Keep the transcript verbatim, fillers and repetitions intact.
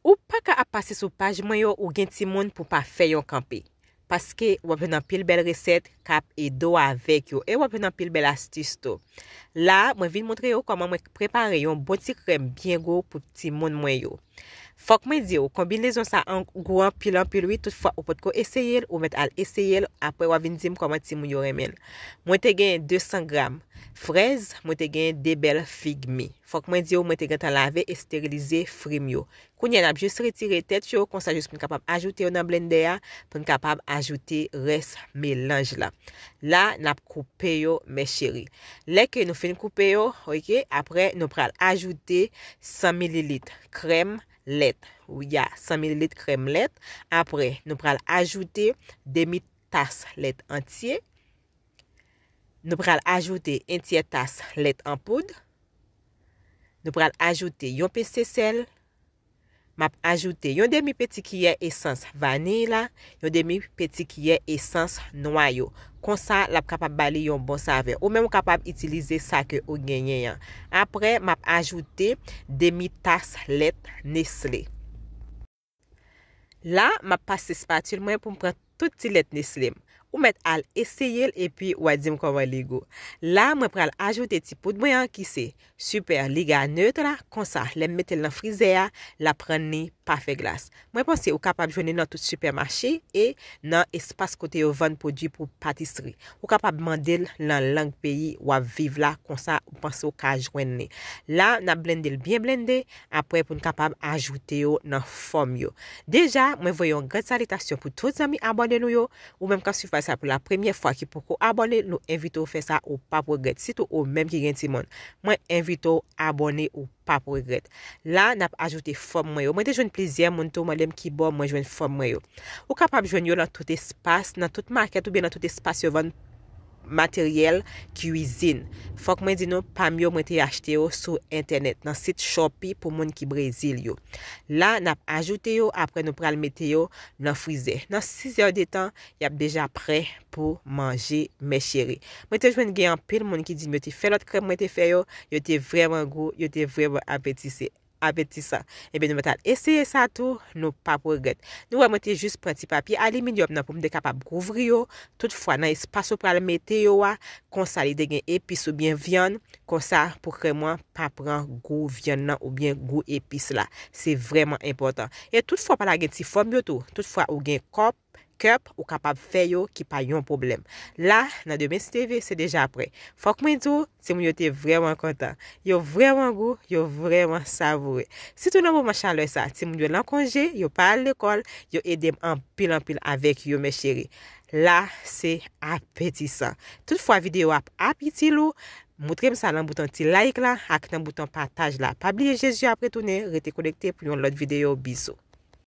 Ou pa ka ap pase sou paj mwen yo, ou gen timoun pou pa fè yon kanpe. Paske w ap jwenn anpil bèl resèt k ap ede w avèk yo. E w ap jwenn anpil bèl astis tou. La, mwen vin montre yo kòman mwen prepare yon bon ti krèm byen gou pou timoun mwen yo. Fòk mwen di w, konbinezon sa an gou anpil anpil wi, toutfwa ou potko eseye l, ou mèt al eseye l, apre w a vin di m kòman timoun yo renmen l. Mwen te genyen de san gram frèz, mwen te genyen de bèl fig mi. Fòk mwen di w, mwen te gentan lave e esterilize fwi m yo. Kounye a, n ap jis retire tèt yo, konsa jis pou n kapab ajoute yo nan blendè a, pou n kapab ajoute rès melanj la. La, n ap koupe yo, mes chéris. Lè ke nou fin koupe yo, oke, apre, nou pral ajoute san mililit krèm lèt. Wi, ya, san mililit krèm lèt. Apre, nou pral ajoute demi tas lèt antye. Nou pral ajoute en tyè tas lèt an poud. Nou pral ajoute yon pese sèl. M ap ajoute yon demi peti kiyè esans vaniy la, yon demi peti kiyè esans nwa yo. Konsa, l ap kapab ba li yon bon savè. Ou menm ou kapab itilize sa ke ou genyen an. Apre, m ap ajoute demi tas lèt Nestlé. La, m ap pase spatil mwen pou m pran tout ti lèt Nestlé m. Ou mèt al eseye l epi w a di m kòman li gou. La, mwen pral ajoute ti poud mwen an ki se Super Liga Neutre la. Konsa, lè m mete l nan frizè a, l ap rann li pa fè glas. Mwen panse ou kapab jwenn li nan tout sipèmache e nan espas kote yo vann pwodui pou patisri. Ou kapab mande l nan lang peyi w ap viv la, konsa ou panse ou ka jwenn li. La, n ap blende l byen blende, apre pou n kapab ajoute yo nan fòm yo. Deja, mwen voye yon gran salitasyon pou tout zanmi abòne nou yo. Ou menm k ap swiv paj sa pou la premyè fwa ki poko abòne, nou envite w fè sa, ou p ap regrèt. Sitou ou menm ki gen timoun. Mwen envite w abòne, ou p ap regrèt. La, n ap ajoute fòm mwen yo. Mwen te jwenn plizyè moun tou mande m ki bò mwen jwenn fòm mwen yo. Ou kapab jwenn yo nan tout espas, nan tout makèt oubyen nan tout espas yo vann materyèl kwizin. Fòk mwen di nou, pa m yo, mwen te achte yo sou entènèt, nan sit Shopee pou moun ki Brezil yo. La, n ap ajoute yo, apre nou pral mete yo nan frizè. Nan sizè de tan, y ap deja prè pou manje, mes chéris. Mwen te jwenn gen anpil moun ki di m yo te fè lòt krèm mwen te fè yo, yo te vrèman gou, yo te vrèman apetise, apetisan. Ebyen, nou mèt al eseye sa tou, nou p ap regrèt. Nou wè, mwen te jis pran ti papye aliminyòm nan pou m te kapab kouvri yo. Toutfwa, nan espas ou pral mete yo a, konsa li te gen epis oubyen vyann, konsa pou krèm lan pa pran gou vyann nan oubyen gou epis la. Se vrèman enpòtan. E toutfwa, pa lage ti fòm yo tou. Toutfwa, ou gen kòp, kèp, ou kapab fè yo ki pa yon pwoblèm. La, nan demen si Dye vle, se deja prè. Fòk mwen di w, timoun yo te vrèman kontan. Yo vrèman gou, yo vrèman savoure. Sitou nan moman chalè sa, timoun yo nan konje, yo pa al lekòl, yo ede m anpil anpil avèk yo, mes chéris. La, se apetisan. Toutfwa videyo a ap itil ou, montre m sa nan bouton ti like la ak nan bouton pataj la. Pa bliye Jezi ap retounen, rete konekte pou yon lòt videyo. Bizou.